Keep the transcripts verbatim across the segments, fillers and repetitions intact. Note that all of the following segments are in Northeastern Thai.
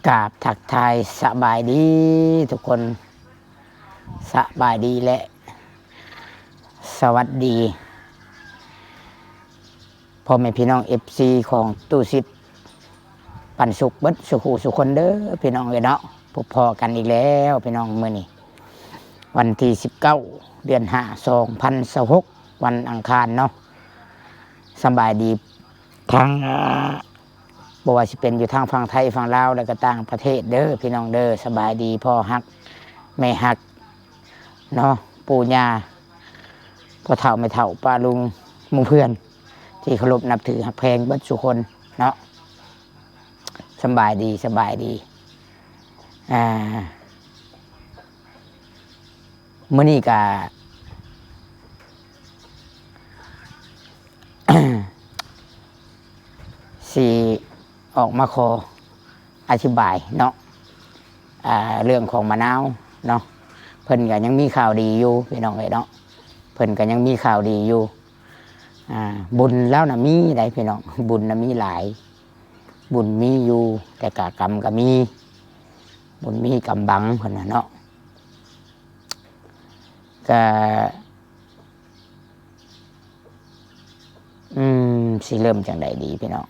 กราบทักทายสบายดีทุกคน สบายดีและสวัสดี พ่อแม่พี่น้อง เอฟซี ของตู้สิทธิ์ปันสุขเบิดสุขสุคนเด้อพี่น้องเอ้ยเนาะ พบพ้อกันอีกแล้วพี่น้อง มื้อนี้วันที่สิบเก้า เดือนห้า สองพันยี่สิบหก วันอังคารเนาะ สบายดีทั้ง อ่า บ่ว่าสิเป็นอยู่ทางฝั่งไทยฝั่งลาวแล้วก็ต่างประเทศเด้อพี่น้องเด้อ สบายดีพ่อฮักแม่ฮักเนาะ ปู่ย่าพ่อเฒ่าแม่เฒ่าป้าลุงหมู่เพื่อน ที่เคารพนับถือฮักแพงเบิดสุคนเนาะ สบายดีสบายดี อ่า มื้อนี้ก็ สิออกมาขออธิบายเนาะ อ่า เรื่องของมะนาวเนาะ เพิ่นก็ยังมีข่าวดีอยู่พี่น้องเอ้ยเนาะ เพิ่นก็ยังมีข่าวดีอยู่ อ่า บุญลาวน่ะมีได้พี่น้อง บุญน่ะมีหลาย บุญมีอยู่ แต่กะกรรมก็มี บุญมีกรรมบังเพิ่นน่ะเนาะ ก็ อืม สิเริ่มจั่งใดดีพี่น้อง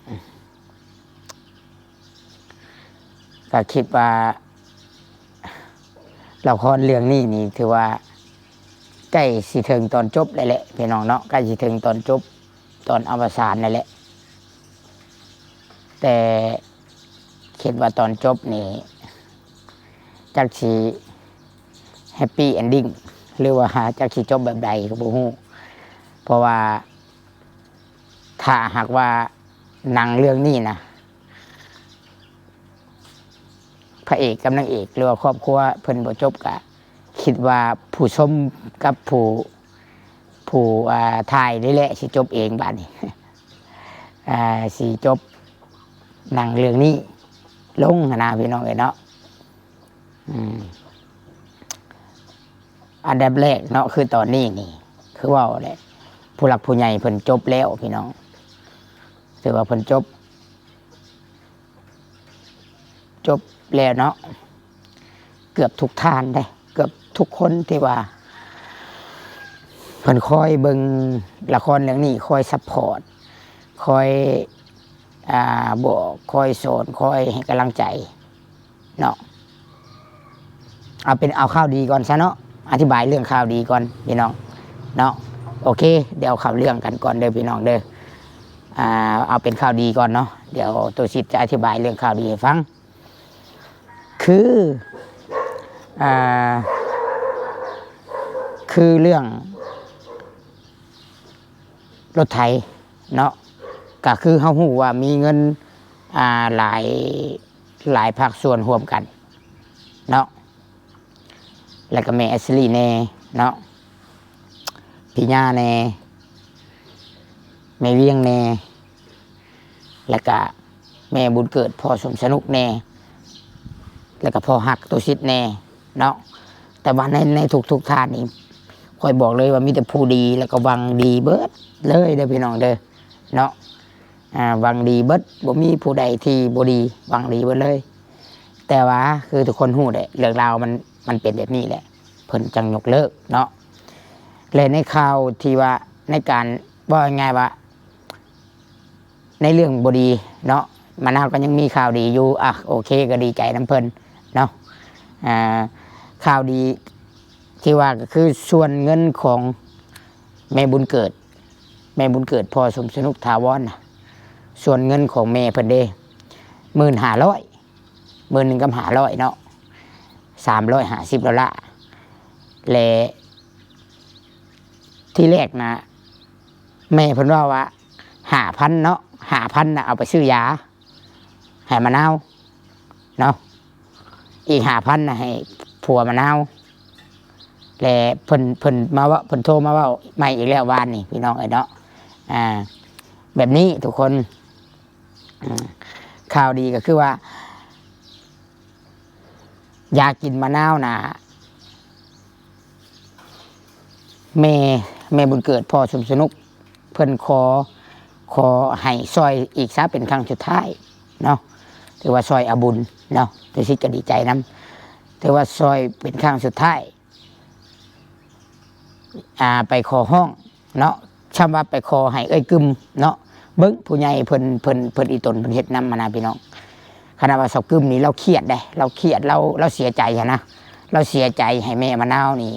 ก็คิดว่า ละครเรื่องนี้นี่ถือว่าใกล้สิถึงตอนจบแล้วแหละพี่น้องเนาะ ใกล้สิถึงตอนจบ ตอนอวสานแล้วแหละ แต่คิดว่าตอนจบนี่ จักสิ happy ending หรือว่าจักสิจบแบบใดก็บ่ฮู้ เพราะว่าถ้าหากว่าหนังเรื่องนี้นะ พระเอกกับนางเอกหรือว่าครอบครัวเพิ่นบ่จบ ก็คิดว่าผู้ชมกับผู้ ผู้ อ่า ถ่ายนี่แหละสิจบเองบาดนี้ อ่า สิจบหนังเรื่องนี้ลงหั้นนะพี่น้องเอ้ยเนาะ อืม อันดับแรกเนาะ คือตอนนี้นี่ คือเว้าแหละ ผู้หลักผู้ใหญ่เพิ่นจบแล้วพี่น้อง ถือว่าเพิ่นจบ จบแล้วเนาะ เกือบทุกท่านเด้ เกือบทุกคนที่ว่า เพิ่นคอยเบิ่งละครเรื่องนี้ คอยซัพพอร์ต คอย อ่า บอก คอยสอน คอยให้กำลังใจเนาะ เอาเป็น เอาข่าวดีก่อนซะเนาะ อธิบายเรื่องข่าวดีก่อนพี่น้องเนาะ โอเค เดี๋ยวเข้าเรื่องกันก่อนเด้อพี่น้องเด้อ อ่า เอาเป็นข่าวดีก่อนเนาะ เดี๋ยวตู้สิทธิ์จะอธิบายเรื่องข่าวดีให้ฟัง คือ อ่า คือเรื่องรถไถเนาะ ก็คือเฮาฮู้ว่ามีเงิน อ่า หลาย หลายภาคส่วนร่วมกันเนาะ แล้วก็แม่แอชลีย์แน่เนาะ พี่ย่าแน่ แม่เวียงแน่ แล้วก็แม่บุญเกิด พ่อสมสนุกแน่ แล้วก็พ่อฮัก ตุสิทธิ์แน่เนาะ แต่ว่าใน ในทุกๆท่านนี่ ข้อยบอกเลยว่ามีแต่ผู้ดี แล้วก็หวังดีเบิดเลยเด้อพี่น้องเด้อเนาะ อ่า หวังดีเบิด บ่มีผู้ใดที่บ่ดี หวังดีเบิดเลย แต่ว่าคือทุกคนฮู้แหละ เรื่องราวมัน มันเป็นแบบนี้แหละ เพิ่นจั่งยกเลิกเนาะ และในข่าวที่ว่า ในการ เว้าง่ายๆว่า ในเรื่องบ่ดีเนาะ มะนาวก็ยังมีข่าวดีอยู่ อ่ะ โอเค ก็ดีใจนำเพิ่นเนาะ อ่า ข่าวดีที่ว่าก็คือส่วนเงินของแม่บุญเกิด แม่บุญเกิด พ่อสมสนุก ถาวรน่ะ ส่วนเงินของแม่เพิ่นเด้ หมื่นห้าร้อย หมื่นหนึ่งกับห้าร้อยเนาะ สามร้อยห้าสิบดอลลาร์ และที่แรกนะ แม่เพิ่นเว้าว่า ห้าพันเนาะ ห้าพันน่ะเอาไปซื้อยาให้มะนาวเนาะ อีกห้าพันน่ะให้ผัวมะนาว และเพิ่น เพิ่นมาเว้า เพิ่นโทรมาเว้าใหม่อีกแล้ววานนี้พี่น้องเอ้ยเนาะ อ่า แบบนี้ทุกคน อืม ข่าวดีก็คือว่า ยากินมะนาวน่ะ แม่ แม่บุญเกิด พ่อสมสนุก เพิ่นขอ ขอให้ซอยอีกซะเป็นครั้งสุดท้ายเนาะ ถือว่าซอยเอาบุญเนาะ เ ตุสิทธิ์ก็ดีใจนำ ถือว่าซอยเป็นครั้งสุดท้าย อ่า ไปขอฮ้องเนาะ ช่ำว่าไปขอให้เอื้อยกึมเนาะ เบิ่งผู้ใหญ่เพิ่น เพิ่น เพิ่นอีตนเพิ่นเฮ็ดนำหั้นนะพี่น้อง ขนาดว่าเซากึมนี่ลาวเครียดเด้ ลาวเครียด ลาว ลาวเสียใจหั้นนะ ลาวเสียใจให้แม่มะนาวนี่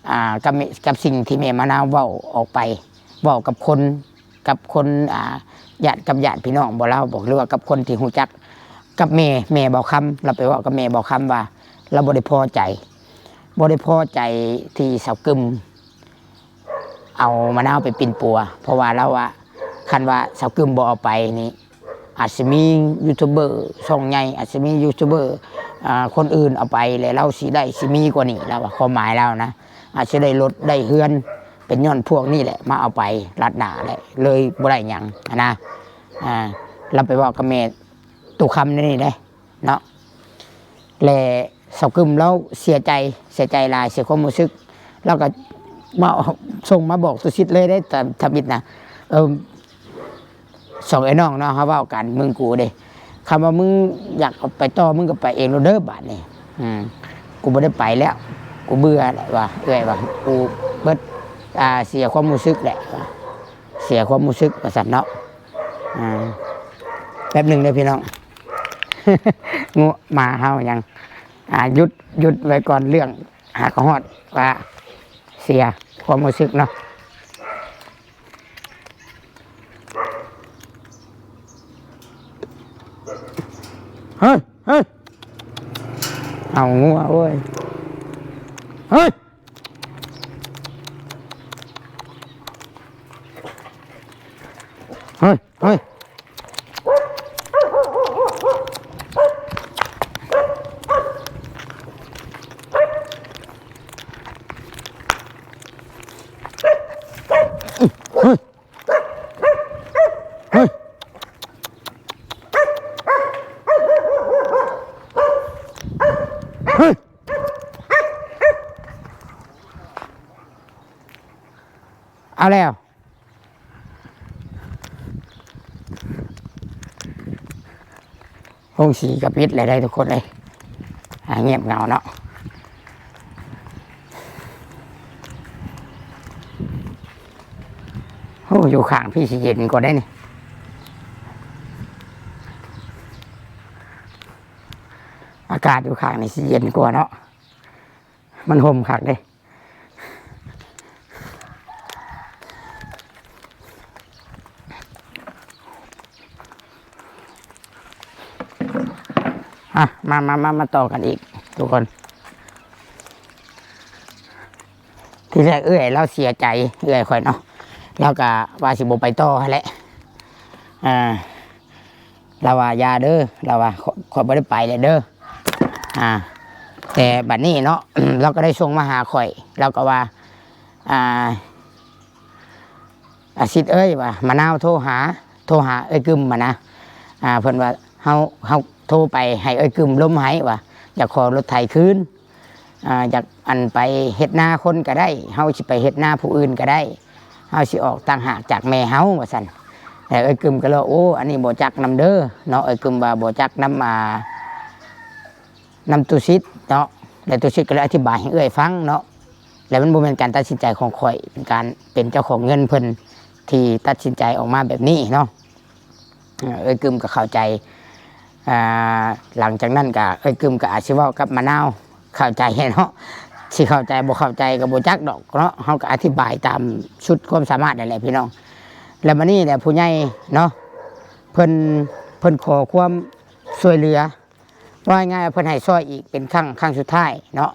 อ่า กับแม่ กับสิ่งที่แม่มะนาวเว้าออกไป เว้ากับคน กับคน อ่า ญาติ กับญาติพี่น้องบ่ลาวบ่ หรือว่ากับคนที่ฮู้จักกับแม่ แม่บ่าวคำ ลาวไปเว้ากับแม่บ่าวคำว่าลาวบ่ได้พอใจ บ่ได้พอใจที่เซากึมเอามะนาวไปปิ้นปัว เพราะว่าลาวว่า คันว่าเซากึมบ่เอาไปนี่ อาจสิมียูทูบเบอร์ช่องใหญ่ อาจสิมียูทูบเบอร์ อ่า คนอื่นเอาไป แล้วลาวสิได้ สิมีกว่านี้ ลาวว่า ความหมายลาวนะ อาจสิได้รถได้เฮือน เป็นย้อนพวกนี้แหละมาเอาไปลัดหน้าแหละ เลยบ่ได้หยังหั้นนะ อ่า ลาวไปเว้ากับแม่ตุคำนี่เด้เนาะ และเซากึมลาวเสียใจ เสียใจหลาย เสียความรู้สึก ลาวก็มา ส่งมาบอกตุสิทธิ์เลยเด้ ทำ ทำอิดนะ เออ สองไอ้น้องเนาะ เฮาเว้ากัน มึงกูเด้ คำว่ามึงอยากไปต่อ มึงก็ไปเองโลดเด้อบาดนี้ อืม กูบ่ได้ไปแล้ว กูเบื่อแล้วว่ะ เอื้อยว่ะ กูเบิด อ่า เสียความรู้สึกแหละว่ะ เสียความรู้สึกว่าซั่นเนาะ อ่า แป๊บหนึ่งเด้อพี่น้อง งัวหมาเฮายัง อ่า หยุด หยุดไว้ก่อน เรื่องหากฮอดว่าเสียความรู้สึกเนาะ เฮ้ย เฮ้ย เอางัวเว้ย เฮ้ย เฮ้ย เฮ้ย เฮ้ย เฮ้ย เฮ้ย เอาแล้ว โฮงสีก็ปิดแล้วได้ทุกคนเลย อ่า เงียบเหงาเนาะ โอ้ อยู่ข้างพี่สิเย็นกว่าได้นี่ อากาศอยู่ข้างนี่สิเย็นกว่าเนาะ มันห่มคักเด้ อ่ะ มา มา มา มาต่อกันอีก ทุกคน ทีแรกเอื้อยลาวเสียใจ เอื้อยข่อยเนาะ ลาวก็ว่าสิบ่ไปต่อหั้นแหละ อ่า ลาวว่าอย่าเด้อ ลาวว่า ข้อย ข้อยบ่ได้ไปแล้วเด้อ อ่า แต่บัดนี้เนาะ ลาวก็ได้ส่งมาหาข่อย ลาวก็ว่า อ่า อาซิดเอ้ย ว่ามะนาวโทรหา โทรหาเอ้ยกึมมานะ อ่า เพิ่นว่าเฮา เฮาโทรไปให้เอ้ยกึมลมให้ว่า อยากขอรถไถคืน อ่า อยากอันไปเฮ็ดนาคนก็ได้ เฮาสิไปเฮ็ดนาผู้อื่นก็ได้ เฮาสิออกต่างหากจากแม่เฮา ว่าซั่น แต่เอ้ยกึมก็เลย โอ้ อันนี้บ่จักนำเด้อเนาะ เอ้ยกึมว่าบ่จักนำ อ่า นำตุสิทธิ์เนาะ และตุสิทธิ์ก็เลยอธิบายให้เอื้อยฟังเนาะ และมันบ่แม่นการตัดสินใจของข้อย เป็นการ เป็นเจ้าของเงินเพิ่นที่ตัดสินใจออกมาแบบนี้เนาะ เอ่อ เอ้ยกึมก็เข้าใจ อ่า หลังจากนั้นก็เอ้ยกึมก็อาจสิเว้ากับมะนาวเข้าใจเนาะ สิเข้าใจบ่เข้าใจก็บ่จักดอกเนาะ เฮาก็อธิบายตามสุดความสามารถนั่นแหละพี่น้อง แล้วบัดนี้แหละผู้ใหญ่เนาะ เพิ่น เพิ่นขอความช่วยเหลือ ว่าง่ายๆ เพิ่นให้ซอยอีกเป็นครั้ง ครั้งสุดท้ายเนาะ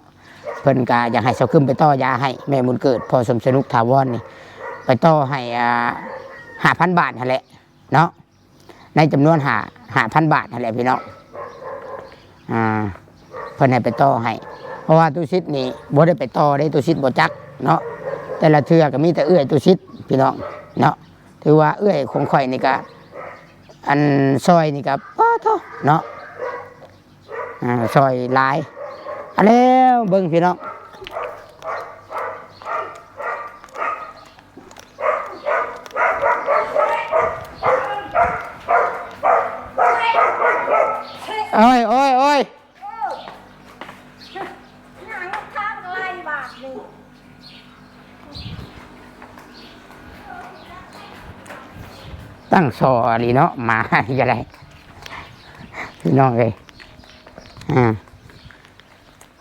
เพิ่นก็อยากให้เซากึมไปต่อยาให้แม่บุญเกิด พ่อสมสนุกถาวรนี่ ไปต่อให้ อ่า ห้าพันบาทหั้นแหละเนาะ ในจำนวนห้า ห้าพันบาทหั้นแหละพี่น้อง อ่า เพิ่นให้ไปต่อให้ เพราะว่าตุสิทธิ์นี่บ่ได้ไปต่อเด้ ตุสิทธิ์บ่จักเนาะ แต่ละเทื่อก็มีแต่เอื้อยตุสิทธิ์พี่น้องเนาะ ถือว่าเอื้อยของข้อยนี่ก็ อันซอยนี่ก็ ป๊าดโธ่เนาะ อ่า ซอยหลาย อันแล้วเบิ่งพี่น้อง โอ้ย โอ้ย โอ้ย ตั้งซออีหลีเนาะ หมา อะไร พี่น้องเอ้ย อ่า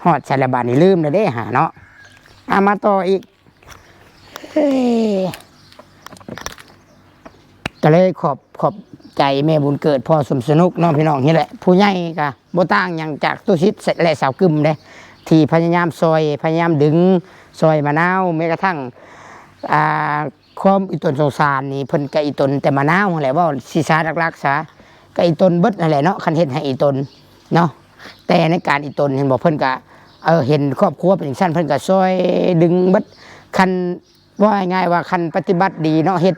ฮอดใสละบาดนี่ ลืมแล้วเด้หาเนาะ อ่ะ มาต่ออีก เอ้ย ก็เลยขอบ ขอบใจแม่บุญเกิด พ่อสมสนุกเนาะพี่น้อง นี่แหละ ผู้ใหญ่ก็บ่ต่างหยังจากตุสิทธิ์และสาวกึมเด้ ที่พยายามซอย พยายามดึง ซอยมะนาว แม้กระทั่ง อ่า ความอีตนสงสารนี่ เพิ่นก็อีตนแต่มะนาวหั้นแหละ เว้าสิซะหลักๆ ซะ ก็อีตนเบิดนั่นแหละเนาะ คันเฮ็ดให้อีตนเนาะ แต่ในการอีตน เห็นบ่ เพิ่นก็ เออ เห็นครอบครัวเป็นจั่งซั้น เพิ่นก็ซอยดึงเบิด คัน ว่าง่ายๆ ว่าคันปฏิบัติดีเนาะ เฮ็ด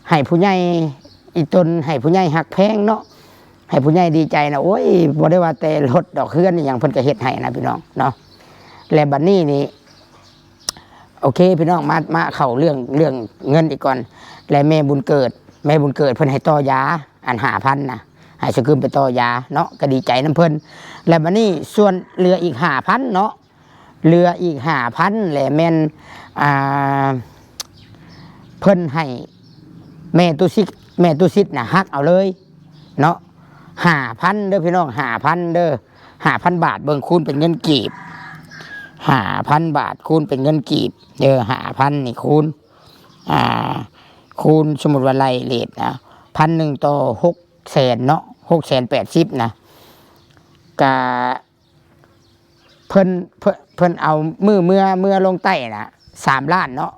ให้ผู้ใหญ่อีตน ให้ผู้ใหญ่ฮักแพงเนาะ ให้ผู้ใหญ่ดีใจนะ โอ้ย บ่ได้ว่าแต่รถดอก เฮือนอีหยังเพิ่นก็เฮ็ดให้นะพี่น้องเนาะ และบัดนี้นี่ โอเคพี่น้อง มา มาเข้าเรื่อง เรื่องเงินอีกก่อน และแม่บุญเกิด แม่บุญเกิดเพิ่นให้ต่อยา อันห้าพันนะ ให้สาวกึมไปต่อยาเนาะ ก็ดีใจนำเพิ่น และบัดนี้ส่วนเหลืออีกห้าพันเนาะ เหลืออีกห้าพัน แหละแม่น อ่า เพิ่นให้แม่ตุสิทธิ์ แม่ตุสิทธิ์น่ะหักเอาเลยเนาะ ห้าพัน เด้อพี่น้อง ห้าพัน เด้อ ห้าพัน บาท เบิ่งคูณเป็นเงินกีบ ห้าพัน บาทคูณเป็นเงินกีบ เด้อ ห้าพัน นี่คูณ อ่า คูณ สมมุติว่าไล่เรทนะ พันหนึ่งต่อหกแสนเนาะ หกแสนแปดสิบนะ กะ เพิ่น เพิ่น เพิ่นเอามื้อเมือ เมือลงใต้น่ะ สามล้านเนาะ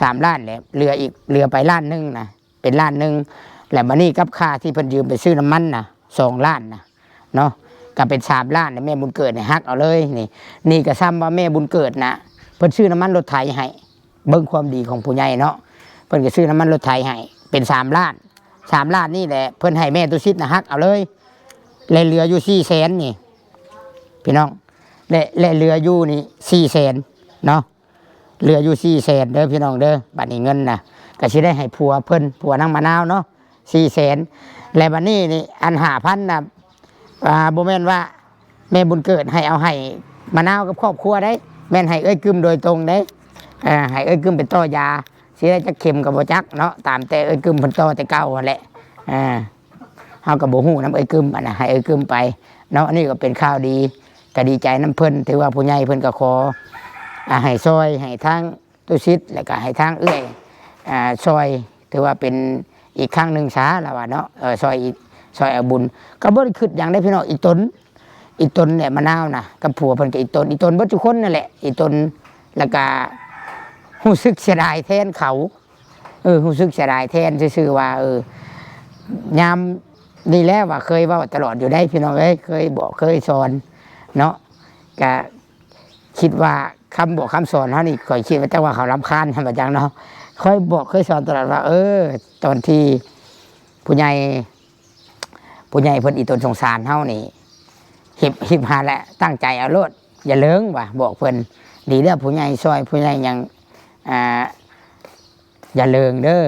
สามล้าน แล้วเหลืออีก เหลือไปล้านหนึ่งนะ เป็นล้านหนึ่ง แล้วบัดนี้กับค่าที่เพิ่นยืมไปซื้อน้ำมันน่ะ สองล้านนะเนาะ ก็เป็นสามล้าน แล้วแม่บุญเกิดนี่หักเอาเลย นี่ นี่ก็ส่ำว่าแม่บุญเกิดน่ะ เพิ่นซื้อน้ำมันรถไถให้ เบิ่งความดีของผู้ใหญ่เนาะ เพิ่นก็ซื้อน้ำมันรถไถให้ เป็นสามล้าน สามล้านนี่แหละ เพิ่นให้แม่ตุสิทธิ์น่ะหักเอาเลย และเหลืออยู่สี่แสนนี่ พี่น้อง และ และเหลืออยู่นี่สี่แสนเนาะ เหลืออยู่สี่แสนเด้อพี่น้องเด้อ บัดนี้เงินน่ะ ก็สิได้ให้ผัวเพิ่น ผัวนางมะนาวเนาะ สี่แสน และบัดนี้นี่ อันห้าพันน่ะ อ่า บ่แม่นว่าแม่บุญเกิดให้เอาให้มะนาวกับครอบครัวเด้ แม่นให้เอื้อยกึมโดยตรงเด้ อ่า ให้เอื้อยกึมไปต่อยา สิได้จักเข็มก็บ่จักเนาะ ตามแต่เอื้อยกึมเพิ่นต่อแต่เก่าหั้นแหละ อ่า เฮาก็บ่ฮู้นำเอื้อยกึม อันน่ะ ให้เอื้อยกึมไปเนาะ อันนี้ก็เป็นข่าวดี ก็ดีใจนำเพิ่น ถือว่าผู้ใหญ่เพิ่นก็ขอ อ่า ให้ซอย ให้ทางตุสิทธิ์ แล้วก็ให้ทางเอื้อย อ่า ซอย ถือว่าเป็นอีกครั้งหนึ่งซะ ลาวว่าเนาะ เออ ซอยอีก ซอยเอาบุญ ก็บ่ได้คิดหยังเด้พี่น้อง อีตน อีตนแหละมะนาวน่ะ กับผัวเพิ่นก็อีตน อีตนเบิดทุกคนนั่นแหละ อีตน แล้วก็รู้สึกเสียดายแทนเขา เออ รู้สึกเสียดายแทนซื่อๆ ว่า เออ ยามนี่แหละว่าเคยเว้าตลอดอยู่ได้พี่น้องเอ้ย เคยบอกเคยสอนเนาะ ก็คิดว่าคำบอกคำสอนเฮานี่ ข้อยคิดว่าจักว่าเขารำคาญ หั่นบ่จักเนาะ ข้อยบอกเคยสอนตลอดว่า เออ ตอนที่ผู้ใหญ่ ผู้ใหญ่เพิ่นอีตนสงสารเฮานี่ หิบ หิบหาและตั้งใจเอาโลด อย่าเลิงว่า บอกเพิ่น ดีแล้วผู้ใหญ่ซอย ผู้ใหญ่หยัง อ่า อย่าเลิงเด้อ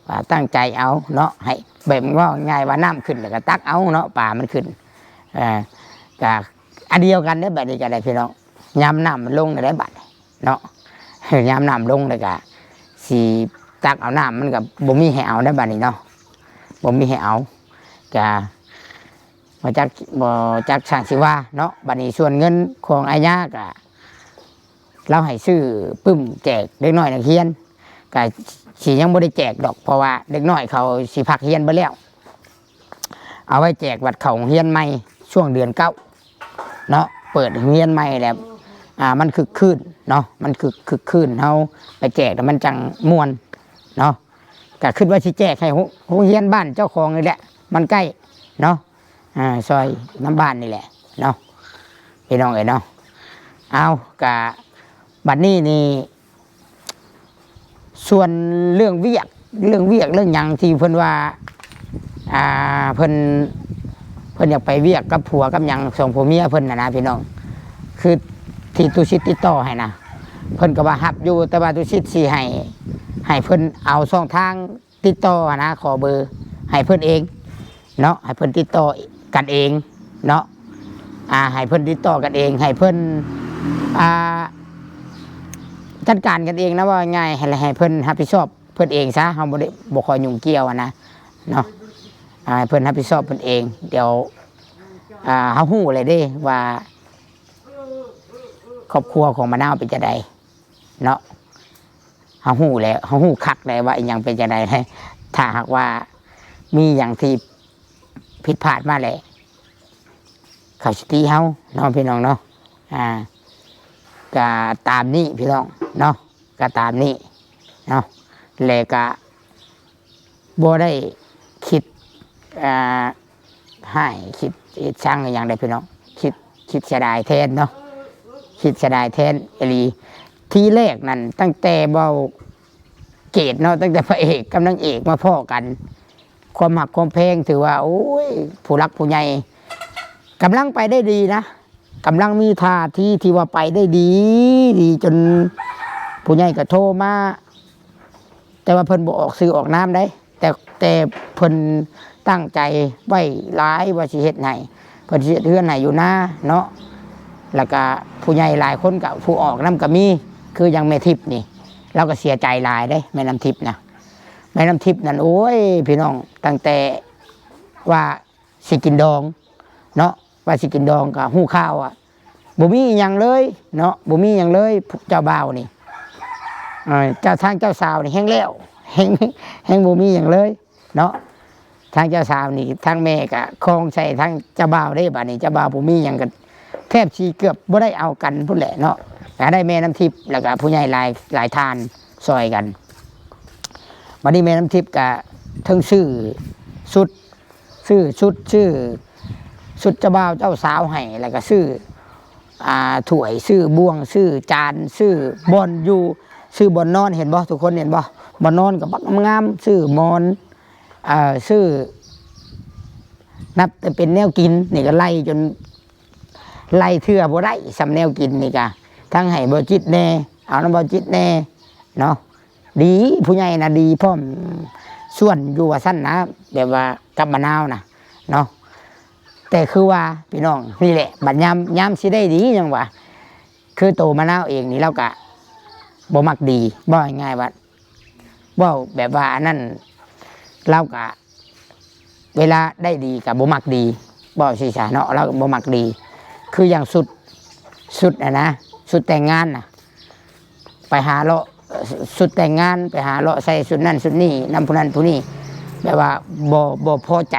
ว่าตั้งใจเอาเนาะ ให้แบบว่าง่ายว่าน้ำขึ้นแล้วก็ตักเอาเนาะ ปลามันขึ้น เอ่อ ก็อันเดียวกันเด้อ บัดนี้ก็ได้พี่น้อง ยามน้ำมันลงแล้วได้บัดนี้เนาะ ยามน้ำลงแล้วก็สิตักเอาน้ำ มันก็บ่มีให้เอาได้บัดนี้เนาะ บ่มีให้เอา ก็บ่จัก บ่จักช่างสิว่าเนาะ บัดนี้ส่วนเงินของอาญาก็ ลาวให้ซื้อปึ้มแจกเด็กน้อยนักเรียน ก็สิยังบ่ได้แจกดอก เพราะว่าเด็กน้อยเขาสิพักเรียนเบิดแล้ว เอาไว้แจกบัดเข้าโรงเรียนใหม่ ช่วงเดือนเก้าเนาะ เปิดโรงเรียนใหม่แล้ว อ่า มันคึกคื้นเนาะ มันคึก คึกคื้น เฮาไปแจกแล้วมันจั่งม่วนเนาะ ก็คิดว่าสิแจกให้โรง โรงเรียนบ้านเจ้าของนี่แหละ มันใกล้เนาะ อ่า ซอยนำบ้านนี่แหละเนาะ พี่น้องเอ้ยเนาะ เอา ก็บัดนี้นี่ ส่วนเรื่องเวียก เรื่องเวียกเรื่องหยังที่เพิ่นว่า อ่า เพิ่น เพิ่นอยากไปเวียกกับผัวกับหยัง สองผัวเมียเพิ่นน่ะนะพี่น้อง คือที่ตุสิทธิ์ติดต่อให้นะ เพิ่นก็ว่าฮับอยู่ แต่ว่าตุสิทธิ์สิให้ ให้เพิ่นเอาช่องทาง ติดต่อหั้นนะ ขอเบอร์ให้เพิ่นเองเนาะ ให้เพิ่นติดต่อกันเองเนาะ อ่า ให้เพิ่นติดต่อกันเอง ให้เพิ่น อ่า จัดการกันเองนะ ว่าง่าย ให้ ให้เพิ่นรับผิดชอบเพิ่นเองซะ เฮาบ่ได้ บ่ค่อยยุ่งเกี่ยวหั้นนะ เนาะ อ่า เพิ่นรับผิดชอบเพิ่นเอง เดี๋ยว อ่า เฮาฮู้เลยเด้ว่า ครอบครัวของมะนาวเป็นจั่งใดเนาะ เฮาฮู้แล้ว เฮาฮู้คักแล้วว่าอิหยังเป็นจั่งใด ถ้าหากว่ามีหยังที่ผิดพลาดมาแล้ว เขาสิติเฮาเนาะพี่น้องเนาะ อ่า ก็ตามนี้พี่น้องเนาะ ก็ตามนี้เนาะ และก็บ่ได้คิด อ่า ร้าย คิดอิจฉาอิหยังใดพี่น้อง คิด คิดเสียดายแทนเนาะ คิดเสียดายแทนอีหลี ทีแรกนั่นตั้งแต่เบาเกตเนาะ ตั้งแต่พระเอกกับนางเอกมาพ้อกัน ความฮักความแพงถือว่า โอ้ย ผู้หลักผู้ใหญ่กำลังไปได้ดีนะ กำลังมีท่าทีที่ว่าไปได้ดี ดีจนผู้ใหญ่ก็โทรมา แต่ว่าเพิ่นบ่ออกชื่อออกนามใด แต่ แต่เพิ่นตั้งใจไว้หลายว่าสิเฮ็ดให้ เพิ่นสิเฮ็ดเฮือนให้อยู่นาเนาะ แล้วก็ผู้ใหญ่หลายคนก็ผู้ออกนำก็มี คืออย่างแม่ทิพย์นี่ ลาวก็เสียใจหลายเด้ แม่น้ำทิพย์นะ แม่น้ำทิพย์นั่น โอ้ย พี่น้อง ตั้งแต่ว่าสิกินดองเนาะ ว่าสิกินดองก็ฮู้ข่าวอะ บ่มีอิหยังเลยเนาะ บ่มีหยังเลย เจ้าบ่าวนี่ เอ่อ เจ้า ทางเจ้าสาวนี่แฮงแล้ว แฮง แฮงบ่มีหยังเลยเนาะ ทางเจ้าสาวนี่ ทางแม่ก็คองใส่ทางเจ้าบ่าวเด้ บัดนี้เจ้าบ่าวบ่มีหยังก็แทบสิเกือบบ่ได้เอากันพู้นแหละเนาะ ก็ได้แม่น้ำทิพย์ แล้วก็ผู้ใหญ่หลาย หลายท่านซ่อยกัน บัดนี้แม่น้ำทิพย์ก็เทิงซื้อชุด ซื้อชุด ซื้อชุดเจ้าบ่าวเจ้าสาวให้ แล้วก็ซื้อ อ่า ถ้วย ซื้อบ่วง ซื้อจาน ซื้อบ่อนอยู่ ซื้อบ่อนนอน เห็นบ่ ทุกคนเห็นบ่ บ่อนนอนก็บักงามๆ ซื้อหมอน เอ่อ ซื้อ นับแต่เป็นแนวกินนี่ก็ไล่จน ไล่เทื่อบ่ได้ ส่ำแนวกินนี่ก็ ทั้งให้บ่จิตแน่ เอานำบ่จิตแน่เนาะ ดี ผู้ใหญ่นะดีพร้อม ชวนอยู่ว่าซั่นนะ แบบว่ากับมะนาวนะเนาะ แต่คือว่าพี่น้อง นี่แหละ บัดยาม ยามสิได้ดีหยังวะ คือโตมะนาวเองนี่ลาวก็บ่มักดี เว้าง่ายๆว่า เว้าแบบว่าอันนั้น ลาวก็ เวลาได้ดีก็บ่มักดี เว้าซื่อๆเนาะ ลาวก็บ่มักดี คืออย่างชุด ชุดน่ะนะ ชุดแต่งงานน่ะ ไปหาเลาะ เอ่อ ชุดแต่งงาน ไปหาเลาะใส่ชุดนั้นชุดนี้ นำผู้นั้นผู้นี้ แบบว่าบ่ บ่พอใจ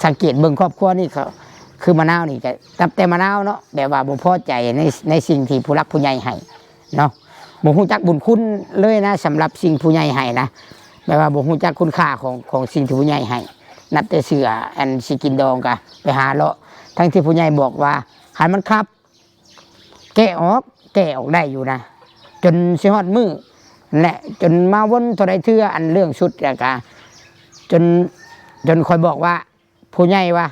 สังเกตเบิ่งครอบครัวนี่เขา คือมะนาวนี่ก็ นับแต่มะนาวเนาะ แบบว่าบ่พอใจใน ในสิ่งที่ผู้หลักผู้ใหญ่ให้เนาะ บ่ฮู้จักบุญคุณเลยนะ สำหรับสิ่งผู้ใหญ่ให้นะ แบบว่าบ่ฮู้จักคุณค่าของ ของสิ่งที่ผู้ใหญ่ให้ นับแต่เสื้ออันสิกินดองก็ไปหาเลาะ ทั้งที่ผู้ใหญ่บอกว่า คันมันคับ แกะออก แกะออกได้อยู่นะ จนสิฮอดมื้อนั่นแหละ จนมาวนเท่าใดเทื่อ อันเรื่องชุดแล้วก็ จน จนข้อยบอกว่า ผู้ใหญ่ว่า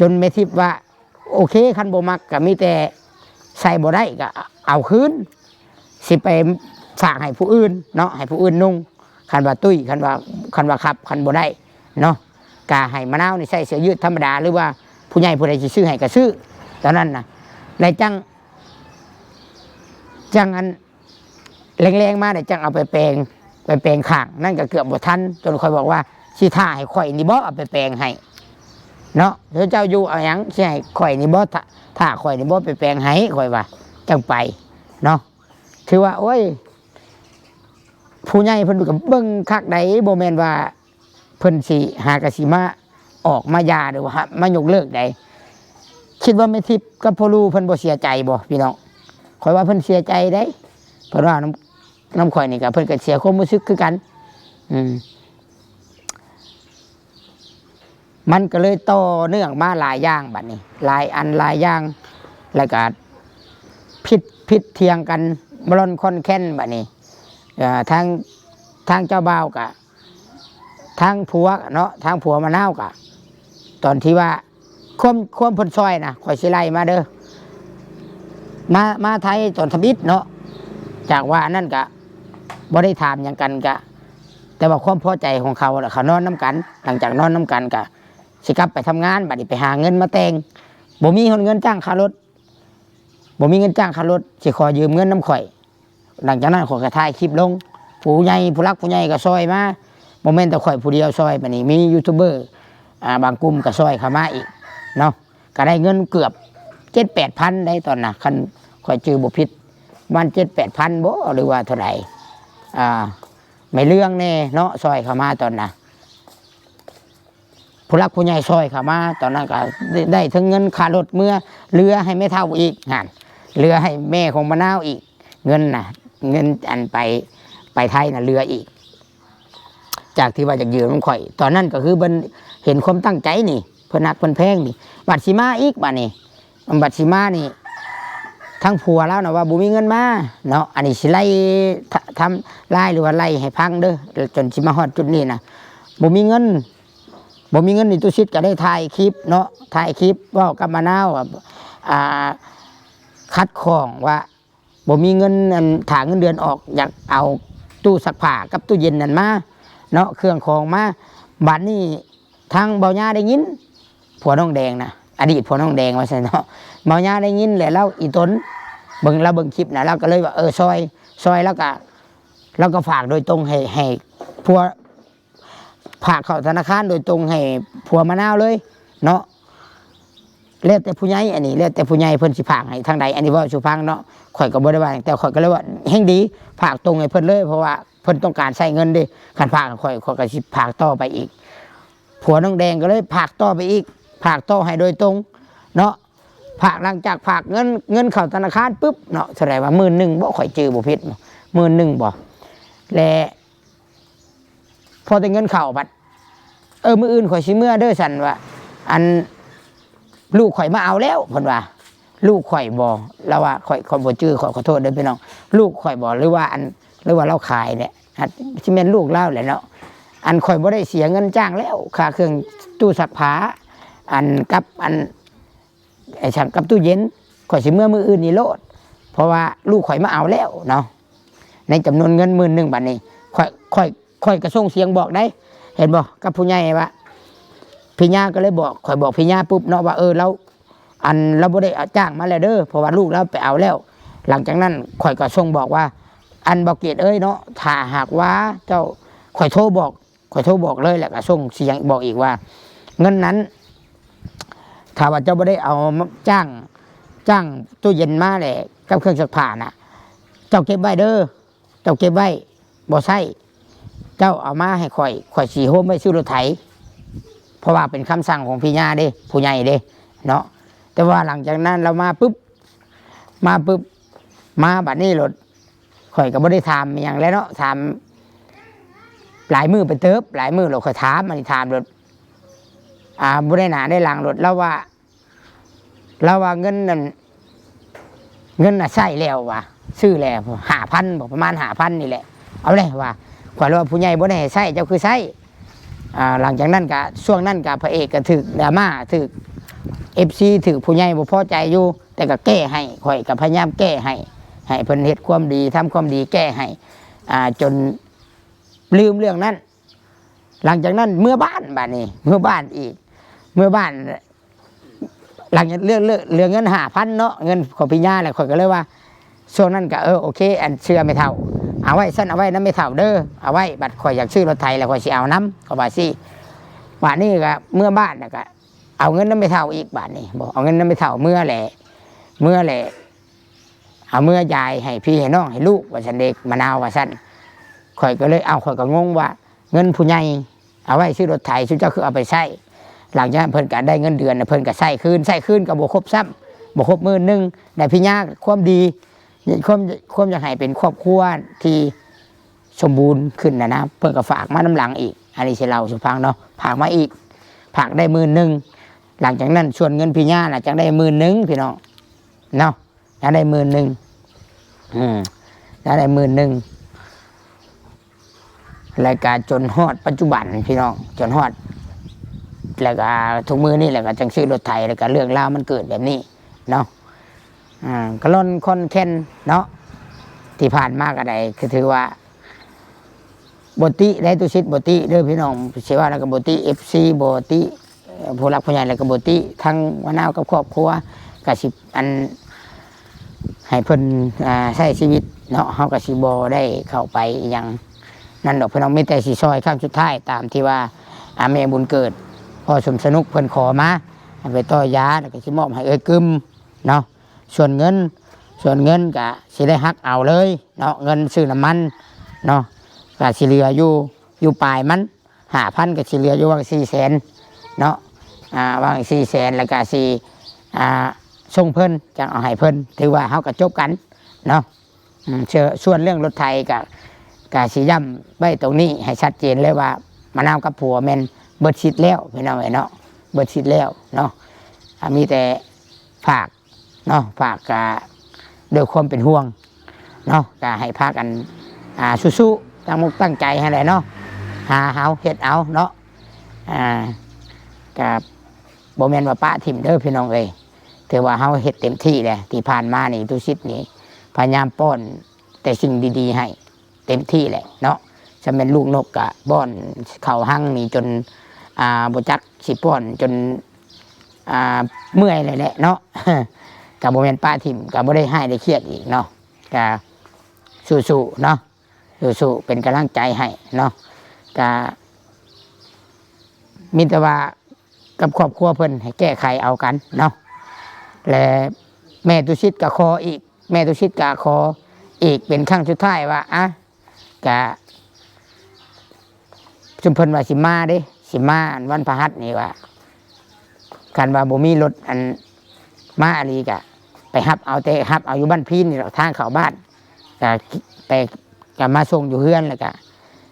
จนแม่ทิพย์ว่า โอเค คันบ่มักก็มีแต่ใส่บ่ได้ก็เอาคืน สิไปฝากให้ผู้อื่นเนาะ ให้ผู้อื่นนุ่ง คันว่าตุ้ย คันว่า คันว่าคับ คันบ่ได้เนาะ ก็ให้มะนาวนี่ใส่เสื้อยืดธรรมดา หรือว่าผู้ใหญ่ผู้ใดสิซื้อให้ก็ซื้อ ตอนนั้นน่ะ แล้วจั่ง จั่งอัน แลงๆมาเนี่ยจั่งเอาไปแปรง ไปแปรงข้าง นั่นก็เกือบบ่ทัน จนข้อยบอกว่า สิท่าให้ข้อยนี่บ่เอาไปแปรงให้เนาะ เดี๋ยวเจ้าอยู่เอาหยัง สิให้ข้อยนี่บ่ ท่า ท่าข้อยนี่บ่ไปแปรงให้ ข้อยว่า จั่งไปเนาะ ถือว่า โอ้ย ผู้ใหญ่เพิ่นก็เบิ่งคักใด บ่แม่นว่า เพิ่นสิหากะสิมาออกมาหย่า หรือว่ามายกเลิกใด คิดว่าแม่ทิพย์กับพ่อลู่เพิ่นบ่เสียใจบ่พี่น้อง ข้อยว่าเพิ่นเสียใจเด้ เพิ่นว่านำ นำข้อยนี่ก็ เพิ่นก็เสียความรู้สึกคือกัน อืม มันก็เลยต่อเนื่องมาหลายอย่างบัดนี้ หลายอันหลายอย่าง แล้วก็ผิด ผิดเถียงกันบ่ล่อนค่อนแค้นบัดนี้ เอ่อ ทาง ทางเจ้าบ่าวก็ ทางผัวเนาะ ทางผัวมะนาวก็ ตอนที่ว่า ความ ความเพิ่นซ่อยนะ ข้อยสิไล่มาเด้อ มา มาไทยตอนทำอิฐเนาะ จากว่าอันนั้นก็บ่ได้ถามหยังกันก็ แต่ว่าความพอใจของเขาน่ะ เขานอนนำกัน หลังจากนอนนำกันก็ สิกลับไปทำงาน บัดนี้ไปหาเงินมาแต่ง บ่มีฮอดเงินจ้างค่ารถ บ่มีเงินจ้างค่ารถ สิขอยืมเงินนำข้อย หลังจากนั้นข้อยก็ถ่ายคลิปลง ผู้ใหญ่ ผู้หลักผู้ใหญ่ก็ซ่อยมา บ่แม่นแต่ข่อยผู้เดียวซอย บัดนี้มียูทูบเบอร์ อ่า บางกลุ่มก็ซอยเข้ามาอีกเนาะ ก็ได้เงินเกือบเจ็ดแปดพันได้ตอนน่ะ คันข่อยจื่อบ่ผิด ประมาณเจ็ดแปดพันบ่ หรือว่าเท่าใด อ่า แม่เรื่องแน่เนาะ ซอยเข้ามาตอนน่ะ ผู้หลักผู้ใหญ่ซอยเข้ามา ตอนนั้นก็ได้ ได้ทั้งเงินค่ารถเมือ เหลือให้แม่เฒ่าอีก หั่น เหลือให้แม่ของมะนาวอีก เงินน่ะ เงินอันไป ไปไทยน่ะ เหลืออีก จากที่ว่าอยากยืมของข่อย ตอนนั้นก็คือเพิ่นเห็นความตั้งใจนี่ เพิ่นฮักเพิ่นแพงนี่ บัดสิมาอีก บัดนี้ บัดสิมานี่ ทั้งผัวลาวน่ะว่าบ่มีเงินมาเนาะ อันนี้สิไล่ท- ทำลายหรือว่าไล่ให้ฟังเด้อ จนสิมาฮอดจุดนี้นะ บ่มีเงิน บ่มีเงินนี่ ตุสิทธิ์ก็ได้ถ่ายคลิปเนาะ ถ่ายคลิปเว้ากับมะนาวว่า อ่า ขัดข้องว่า บ่มีเงิน อัน ถ้าเงินเดือนออก อยากเอาตู้ซักผ้ากับตู้เย็นนั่นมาเนาะ เครื่องของมา บัดนี้ทางเบาหญ้าได้ยิน ผัวน้องแดงนะ อดีตผัวน้องแดงว่าซั่นเนาะ เบาหญ้าได้ยินแล้ว ลาวอีตน เบิ่ง ลาวเบิ่งคลิปนะ ลาวก็เลยว่า เออ ซอย ซอย แล้วก็ ลาวก็ฝากโดยตรงให้ ให้ผัว ฝากเข้าธนาคารโดยตรงให้ผัวมะนาวเลยเนาะ แล้วแต่ผู้ใหญ่ อันนี้แล้วแต่ผู้ใหญ่เพิ่นสิฝากให้ทางใด อันนี้เว้าสู่ฟังเนาะ ข่อยก็บ่ได้ว่าหยัง แต่ข่อยก็เลยว่าแฮ่งดี ฝากตรงให้เพิ่นเลย เพราะว่าเพิ่นต้องการใช้เงินเด้ คันฝากให้ข่อย ข่อยก็สิฝากต่อไปอีก ผัวน้องแดงก็เลยฝากต่อไปอีก ฝากต่อให้โดยตรงเนาะ ฝาก หลังจากฝากเงิน เงินเข้าธนาคารปุ๊บเนาะ เท่าใดวะ หมื่นหนึ่งบ่ ข่อยจื่อบ่ผิด หมื่นหนึ่งบ่ และ พอแต่เงินเข้าบัด เออ มื้ออื่นข่อยสิเมือเด้อ ซั่นว่า อัน ลูกข่อยมาเอาแล้ว เพิ่นว่า ลูกข่อยบ่ ลาวว่า ข่อย ข่อยบ่จื่อ ข่อยขอโทษเด้อพี่น้อง ลูกข่อยบ่ หรือว่าอัน หรือว่าลาวขายเนี่ย อาจสิแม่นลูกลาวแหละเนาะ อัน ข่อยบ่ได้เสียเงินจ้างแล้ว ค่าเครื่องตู้ซักผ้า อัน กับอัน ไอ้ช่างกับตู้เย็น ข่อยสิเมือมื้ออื่นนี่โลด เพราะว่าลูกข่อยมาเอาแล้วเนาะ ในจำนวนเงินหมื่นหนึ่ง บัดนี้ ข่อย ข่อย ข่อยก็ส่งเสียงบอกได้ เห็นบ่ กับผู้ใหญ่ว่า พี่ย่าก็เลยบอก ข่อยบอกพี่ย่าปุ๊บเนาะว่า เออ ลาว อัน ลาวบ่ได้เอาจ้างมาแล้วเด้อ เพราะว่าลูกลาวไปเอาแล้ว หลังจากนั้นข่อยก็ส่งบอกว่า อัน บ่าวเกตเอ้ยเนาะ ถ้าหากว่าเจ้า ข่อยโทรบอก ข่อยโทรบอกเลย แล้วก็ส่งเสียงบอกอีกว่า เงินนั้น ถ้าว่าเจ้าบ่ได้เอามาจ้าง จ้างตู้เย็นมาแหละ กับเครื่องซักผ้าน่ะ เจ้าเก็บไว้เด้อ เจ้าเก็บไว้ บ่ใช้ เจ้าเอามาให้ข่อย ข่อยสิโฮมไว้ซื้อรถไถ เพราะว่าเป็นคำสั่งของพี่ย่าเด้ ผู้ใหญ่เด้ เนาะ แต่ว่าหลังจากนั้นลาวมาปุ๊บ มาปุ๊บ มาบัดนี้โลด ข่อยก็บ่ได้ถามอิหยังแล้วเนาะ ถาม หลายมื้อไปเติบ หลายมื้อโลด ข่อยถาม อันนี้ถามโลด อ่า บ่ได้หน้าได้หลังโลด ลาวว่า ลาวว่าเงินนั่น เงินน่ะใช้แล้วว่ะ ซื้อแล้ว ห้าพันบ่ ประมาณ ห้าพัน นี่แหละ เอาเลยว่ะ ข่อยเลยว่า ผู้ใหญ่บ่ได้ให้ใช้ เจ้าคือใช้ อ่า หลังจากนั้นก็ ช่วงนั้นก็พระเอกก็ถืกดราม่า ถืก เอฟซี ถืกผู้ใหญ่บ่พอใจอยู่ แต่ก็แก้ให้ ข่อยก็พยายามแก้ให้ ให้เพิ่นเฮ็ดความดี ทำความดี แก้ให้ อ่า จนลืมเรื่องนั้น หลังจากนั้นเมือบ้าน บัดนี้ เมือบ้านอีก เมือบ้าน หลังจากเรื่อง เรื่อง เรื่องเงิน ห้าพัน เนาะ เงินของพี่ย่าแหละ ข่อยก็เลยว่า ช่วงนั้นก็ เออ โอเค อัน เชื่อแม่เฒ่า เอาไว้ ซั่นเอาไว้นำแม่เฒ่าเด้อ เอาไว้ บัดข่อยอยากซื้อรถไถแล้วข่อยสิเอานำ เขาว่าซี่ บัดนี้ก็เมือบ้านแล้วก็เอาเงินนำแม่เฒ่าอีก บัดนี้ บอกเอาเงินนำแม่เฒ่าเมือแหละ เมือแหละ เอาเมือจ่ายให้พี่ให้น้องให้ลูก ว่าซั่นเด้ มะนาวว่าซั่น ข่อยก็เลย เอา ข่อยก็งงว่า เงินผู้ใหญ่เอาไว้ซื้อรถไถ ซุเจ้าคือเอาไปใช้ หลังจากนั้นเพิ่นก็ได้เงินเดือนน่ะ เพิ่นก็ใช้คืน ใช้คืนก็บ่ครบซ้ำ บ่ครบหมื่นหนึ่ง ได้พี่ย่าความดี ความ ความอยากให้เป็นครอบครัวที่สมบูรณ์ขึ้นน่ะนะ เพิ่นก็ฝากมานำหลังอีก อันนี้สิเล่าสู่ฟังเนาะ ฝากมาอีก ฝากได้หมื่นหนึ่ง หลังจากนั้นส่วนเงินพี่ย่าน่ะจั่งได้หมื่นหนึ่ง พี่น้อง เนาะ จั่งได้หมื่นหนึ่ง อืม จั่งได้หมื่นหนึ่ง แล้วก็จนฮอดปัจจุบันพี่น้อง จนฮอด แล้วก็ทุกมื้อนี้ แล้วก็จั่งซื้อรถไถ แล้วก็เรื่องราวมันเกิดแบบนี้เนาะ อ่า ก็ล่อนค่อนแค่นเนาะ ที่ผ่านมาก็ได้ คือถือว่า บ่ติได้ ตุสิทธิ์บ่ติเด้อพี่น้อง สิว่าแล้วก็บ่ติ เอฟซี บ่ติ เอ่อ ผู้หลักผู้ใหญ่แล้วก็บ่ติ ทั้งมะนาวกับครอบครัว ก็สิ อัน ให้เพิ่น อ่า ใช้ชีวิตเนาะ เฮาก็สิบ่ได้เข้าไปอิหยัง นั่นดอกพี่น้อง มีแต่สิซอยครั้งสุดท้ายตามที่ว่า อ่า แม่บุญเกิด พ่อสมสนุกเพิ่นขอมา ให้ไปต่อยา แล้วก็สิมอบให้เอื้อยกึมเนาะ ส่วนเงิน ส่วนเงินก็สิได้หักเอาเลยเนาะ เงินซื้อน้ำมันเนาะ ก็สิเหลืออยู่ อยู่ปลายมัน ห้าพัน ก็สิเหลืออยู่ว่าสี่แสนเนาะ อ่า ว่าสี่แสน แล้วก็สิ อ่า ส่งเพิ่น จั่งเอาให้เพิ่น ถือว่าเฮาก็จบกันเนาะ อืม เชื่อ ส่วนเรื่องรถไถก็ ก็สิย้ำไว้ตรงนี้ให้ชัดเจนเลยว่า มะนาวกับผัวแม่นเบิดสิทธิ์แล้วพี่น้องเอ้ยเนาะ เบิดสิทธิ์แล้วเนาะ อ่า มีแต่ฝากเนาะ ฝากก็ด้วยความเป็นห่วงเนาะ ก็ให้พากัน อ่า สู้ๆ ตั้งอกตั้งใจหั้นแหละเนาะ หาเอาเฮ็ดเอาเนาะ อ่า ก็บ่แม่นว่าปะถิ่มเด้อพี่น้องเอ้ย ถือว่าเฮาเฮ็ดเต็มที่แล้ว ที่ผ่านมานี่ตุสิทธิ์นี่พยายามป้อนแต่สิ่งดีๆให้เต็มที่แหละเนาะ ซำแม่นลูกนกก็ป้อนเข้าฮังนี่จน อ่า บ่จักสิป้อนจน อ่า เมื่อยเลยแหละเนาะ ก็บ่แม่นปะถิ่ม ก็บ่ได้ฮ้ายได้เครียดอีกเนาะ ก็สู้ๆเนาะ สู้ๆ เป็นกำลังใจให้เนาะ ก็มีแต่ว่ากับครอบครัวเพิ่นให้แก้ไขเอากันเนาะ และแม่ตุสิทธิ์ก็ขออีก แม่ตุสิทธิ์ก็ขออีกเป็นครั้งสุดท้ายว่า อ่ะ ก็ซุมเพิ่นว่าสิมาเด้ สิมาอันวันพฤหัสนี่ว่า คันว่าบ่มีรถอันมาอีหลีก็ไปรับเอา แต่รับเอาอยู่บ้านพีนนี่แหละ ทางเข้าบ้าน ก็ไป ก็มาส่งอยู่เฮือน แล้วก็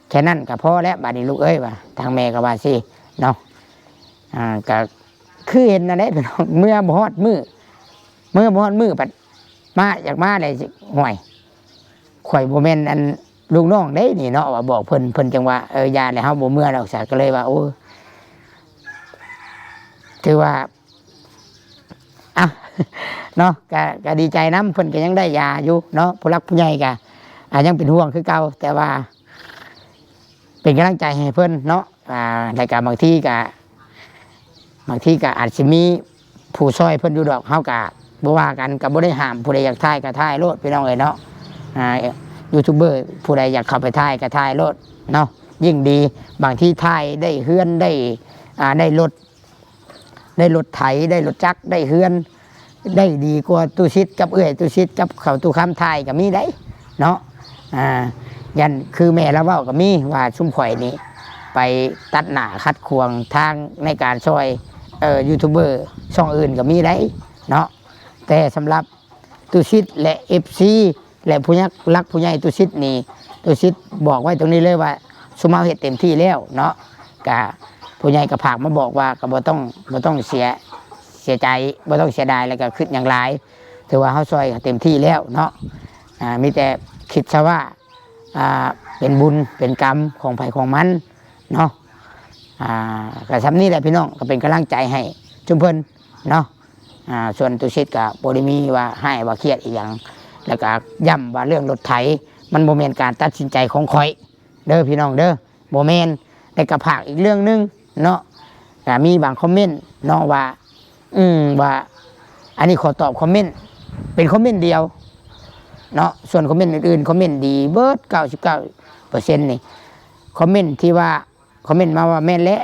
แค่นั้นก็พอแล้ว บัดนี้ลูกเอ้ย ว่า ทางแม่ก็ว่าสิเนาะ อ่า ก็คือเห็นนั่นแหละพี่น้อง เมื่อบ่ฮอดมื้อ เมื่อบ่ฮอดมื้อ บัดมา อยากมาได้สิ ห่วย ข่อยบ่แม่นอันลูกน้องเด้นี่เนาะ ว่าบอกเพิ่น เพิ่นจั่งว่า เออ อย่าเลย เฮาบ่เมือดอกซะ ก็เลยว่า โอ้ ถือว่า อ่ะ เนาะ ก็ ก็ดีใจนำ เพิ่นก็ยังได้ยาอยู่เนาะ ผู้หลักผู้ใหญ่ก็ อ่า ยังเป็นห่วงคือเก่า แต่ว่า เป็นกำลังใจให้เพิ่นเนาะ อ่า แล้วก็บางทีก็ บางทีก็อาจสิมีผู้ซอยเพิ่นอยู่ดอก เฮาก็บ่ว่ากัน ก็บ่ได้ห้าม ผู้ใดอยากถ่ายก็ถ่ายโลดพี่น้องเอ้ยเนาะ อ่า ยูทูบเบอร์ผู้ใดอยากเข้าไปถ่ายก็ถ่ายโลดเนาะ ยิ่งดี บางทีถ่ายได้เฮือน ได้ อ่า ได้รถ ได้รถไถ ได้รถจักร ได้เฮือน ได้ดีกว่าตุสิทธิ์กับเอื้อยตุสิทธิ์กับเขาตุคำถ่ายก็มีได้เนาะ อ่า ยันคือแม่ละเว้าก็มีว่า ซุมข่อยนี่ไปตัดหน้าขัดขวางทางในการซอย เอ่อ ยูทูบเบอร์ช่องอื่นก็มีได้เนาะ แต่สำหรับตุสิทธิ์และเอฟซี และผู้ยักษ์รักผู้ใหญ่ตุสิทธิ์นี่ ตุสิทธิ์บอกไว้ตรงนี้เลยว่า ซุมเฮาเฮ็ดเต็มที่แล้วเนาะ ก็ผู้ใหญ่ก็ฝากมาบอกว่า ก็บ่ต้อง บ่ต้องเสีย เสียใจ บ่ต้องเสียดาย แล้วก็คิดหยังหลาย ถือว่าเฮาซอยเต็มที่แล้วเนาะ อ่า มีแต่คิดซะว่า อ่า เป็นบุญเป็นกรรมของไผของมันเนาะ อ่า ก็ส่ำนี้แหละพี่น้อง ก็เป็นกำลังใจให้ซุมเพิ่นเนาะ อ่า ส่วนตุสิทธิ์ก็บ่ได้มีว่าฮ้ายว่าเครียดอีหยัง แล้วก็ย้ำว่าเรื่องรถไถ มันบ่แม่นการตัดสินใจของข่อยเด้อพี่น้องเด้อ บ่แม่น แล้วก็ฝากอีกเรื่องหนึ่งเนาะ ก็มีบางคอมเมนต์เนาะว่า อืม ว่า อันนี้ขอตอบคอมเมนต์ เป็นคอมเมนต์เดียวเนาะ ส่วนคอมเมนต์อื่นๆ คอมเมนต์ดีเบิด เก้าสิบเก้าเปอร์เซ็นต์ นี่ คอมเมนต์ที่ว่า คอมเมนต์มาว่าแม่นแล้ว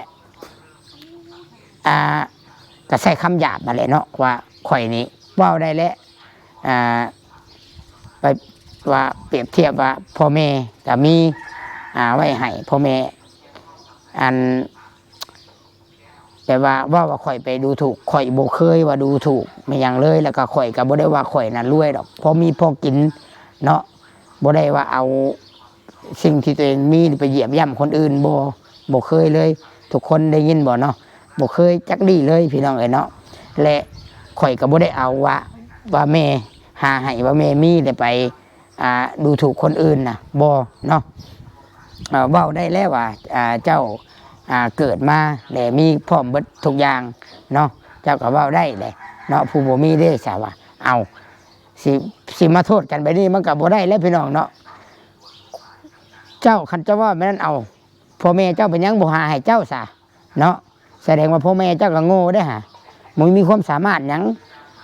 อ่า ก็ใช้คำหยาบนั่นแหละเนาะ ว่าข่อยนี่เว้าได้แล้ว อ่า ไปว่าเปรียบเทียบว่าพ่อแม่ก็มี อ่า ไว้ให้พ่อแม่ อัน แต่ว่าเว้าว่าข่อยไปดูถูก ข่อยบ่เคยว่าดูถูกแม่นหยังเลย แล้วก็ข่อยก็บ่ได้ว่าข่อยน่ะรวยดอก พอมีพอกินเนาะ บ่ได้ว่าเอาสิ่งที่ตัวเองมีไปเหยียบย่ำคนอื่น บ่ บ่เคยเลย ทุกคนได้ยินบ่เนาะ บ่เคยจักดีเลยพี่น้องเอ้ยเนาะ และข่อยก็บ่ได้เอาว่า ว่าแม่หาให้ ว่าแม่มีแต่ไป อ่า ดูถูกคนอื่นน่ะ บ่เนาะ เอ่อ เว้าได้แล้วว่า อ่า เจ้า อ่า เกิดมาแล้วมีพร้อมเบิดทุกอย่างเนาะ เจ้าก็เว้าได้แหละเนาะ ผู้บ่มีเด้ซะว่า เอ้า สิ สิมาโทษกันแบบนี้มันก็บ่ได้แล้วพี่น้องเนาะ เจ้า คันเจ้าเว้าแบบนั้น เอ้า พ่อแม่เจ้าเป็นหยังบ่หาให้เจ้าซะเนาะ แสดงว่าพ่อแม่เจ้าก็โง่เด้อหะ บ่มีความสามารถหยัง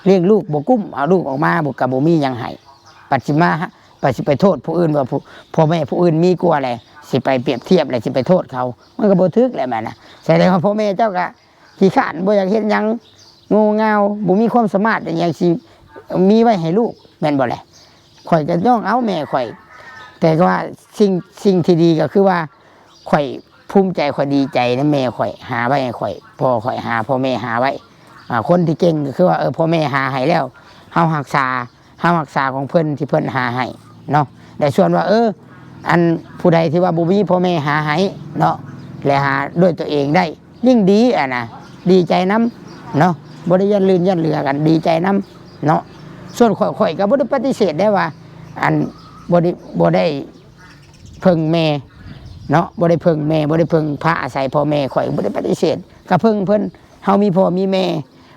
เลี้ยงลูกบ่กุ้ม เอาลูกออกมาบ่ ก็บ่มีหยังให้ ปัดสิมา ปัดสิไปโทษผู้อื่นว่าผู้ พ่อแม่ผู้อื่นมีกว่าแหละ สิไปเปรียบเทียบแล้วสิไปโทษเขา มันก็บ่ถูกแหละแม่นนะ แสดงว่าพ่อแม่เจ้าก็ขี้คร้าน บ่อยากเฮ็ดหยัง โง่เง่า บ่มีความสามารถอิหยังสิมีไว้ให้ลูก แม่นบ่แหละ ข้อยก็ย่องเอาแม่ข้อย แต่ก็ว่าสิ่ง สิ่งที่ดีก็คือว่า ข้อยภูมิใจ ข้อยดีใจนะ แม่ข้อยหาไว้ให้ข้อย พ่อข้อยหา พ่อแม่หาไว้ อ่า คนที่เก่งก็คือว่า เออ พ่อแม่หาให้แล้ว เฮารักษา เฮารักษาของเพิ่นที่เพิ่นหาให้เนาะ แต่ส่วนว่า เออ อันผู้ใดที่ว่าบ่มีพ่อแม่หาให้เนาะ และหาด้วยตัวเองได้ ยิ่งดีอะนะ ดีใจนำเนาะ บ่ได้ยันลื่นยันเหลือกัน ดีใจนำเนาะ ส่วนข้อย ข้อยก็บ่ได้ปฏิเสธได้ว่า อันบ่ได้ บ่ได้เพิ่งแม่เนาะ บ่ได้เพิ่งแม่ บ่ได้เพิ่งพาอาศัยพ่อแม่ ข้อยบ่ได้ปฏิเสธ ก็เพิ่งเพิ่น เฮามีพ่อมีแม่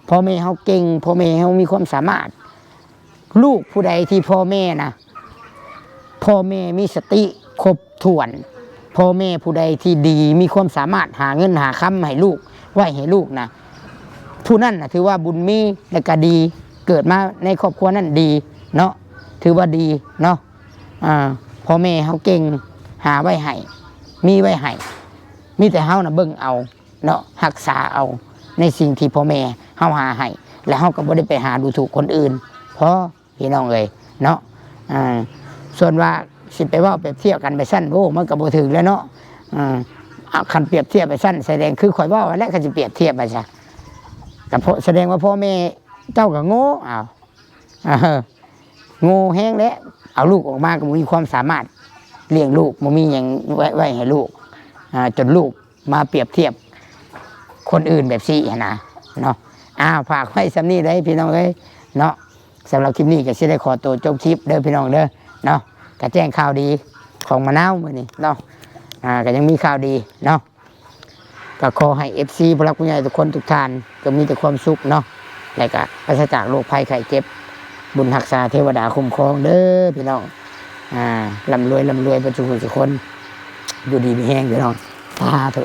พ่อแม่เฮาเก่ง พ่อแม่เฮามีความสามารถ ลูกผู้ใดที่พ่อแม่นะ พ่อแม่มีสติครบถ้วน พ่อแม่ผู้ใดที่ดี มีความสามารถหาเงินหาคำให้ลูก ไว้ให้ลูกนะ ผู้นั้นนะถือว่าบุญมีและก็ดี เกิดมาในครอบครัวนั้นดีเนาะ ถือว่าดีเนาะ อ่า พ่อแม่เฮาเก่ง หาไว้ให้ มีไว้ให้ มีแต่เฮานะเบิ่งเอาเนาะ รักษาเอาในสิ่งที่พ่อแม่เฮาหาให้ แล้วเฮาก็บ่ได้ไปหาดูถูกคนอื่น พอ พี่น้องเอ้ยเนาะ อ่า ส่วนว่าสิไปเว้าเปรียบเทียบกันไปซั่น โอ้ มันก็บ่ถูกแล้วเนาะ อ่า เอา คันเปรียบเทียบไปซั่น แสดงคือข้อยเว้าหั้นแหละ คันสิเปรียบเทียบไปซะ ก็เพราะ แสดงว่าพ่อแม่เจ้าก็โง่ อ้าว เออ โง่แฮงแหละ เอาลูกออกมาก็บ่มีความสามารถเลี้ยงลูก บ่มีหยังไว้ ไว้ให้ลูก อ่า จนลูกมาเปรียบเทียบคนอื่นแบบซี้หั้นนะ เนาะ อ้าว ฝากไว้ส่ำนี้เด้อพี่น้องเอ้ยเนาะ สำหรับคลิปนี้ก็สิได้ขอตัวจบคลิปเด้อพี่น้องเด้อเนาะ ก็แจ้งข่าวดีของมะนาวมื้อนี้เนาะ อ่า ก็ยังมีข่าวดีเนาะ ก็ขอให้ เอฟซี ผู้หลักผู้ใหญ่ทุกคนทุกท่าน ก็มีแต่ความสุขเนาะ และก็ปราศจากโรคภัยไข้เจ็บ บุญรักษาเทวดาคุ้มครองเด้อพี่น้อง อ่า ร่ำรวย ร่ำรวยเบิดทุกผู้ทุกคน อยู่ดีมีแฮงพี่น้อง สาธุ